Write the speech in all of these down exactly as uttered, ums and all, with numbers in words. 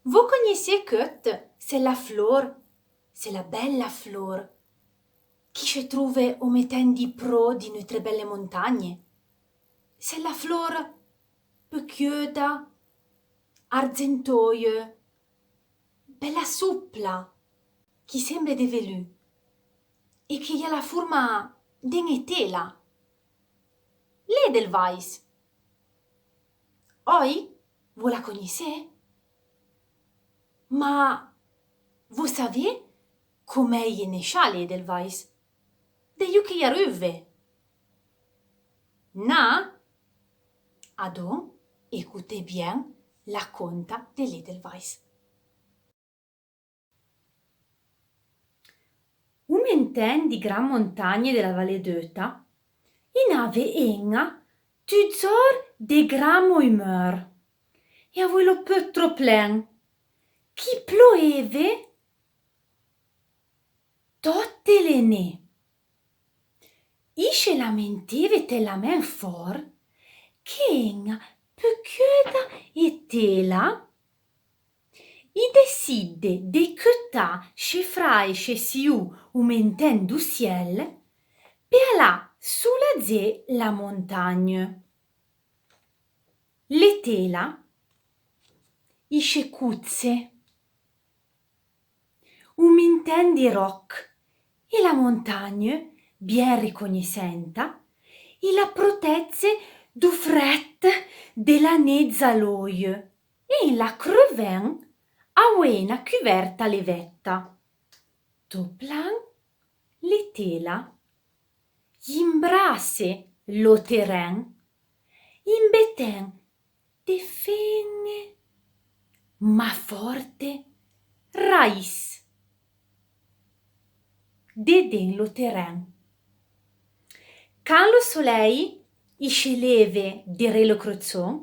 Vo cognissé queut, sella flor, sella bella flor, qui se trouve o metten di pro di neutre belle montagne? Sella flor peuqueuda, arzentoie, bella soupla, qui semble de velu, e qui a la fourma d'en etela. L'Edelweiss. Oi, vo la cognissé? Ma vo savez comme i è necha l'Edelweiss? De iù que i arruve? Na? Adon, écoutez bien la conta de l'Edelweiss. O metten di gran montagne de la Valle d'Euta, i n'ave enna tudzor de gran moimeur, e avoué lo peu tro plen, qui ploueve tote le né. I se lamenteve tellamen for que enna peuqueuda etela i decide de queuta se fra e se siù o metten dou siel pe alà souladzé la montagne. L'etela i se coudze o metten di roc, e la montagne, bien recognissenta, i la protedze dou fret de la né dzaloie, e i la creven avoué na cuverta levetta. To plan, l'etela i embrasse lo terren, i metten de fene ma forte rais deden lo terren. Can lo solei i se leve deré lo crotson,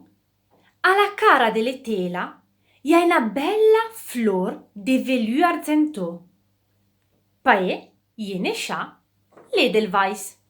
a la cara de l'etela i a ena bella flor de velu arzentó. Paé i è necha l'Edelweiss.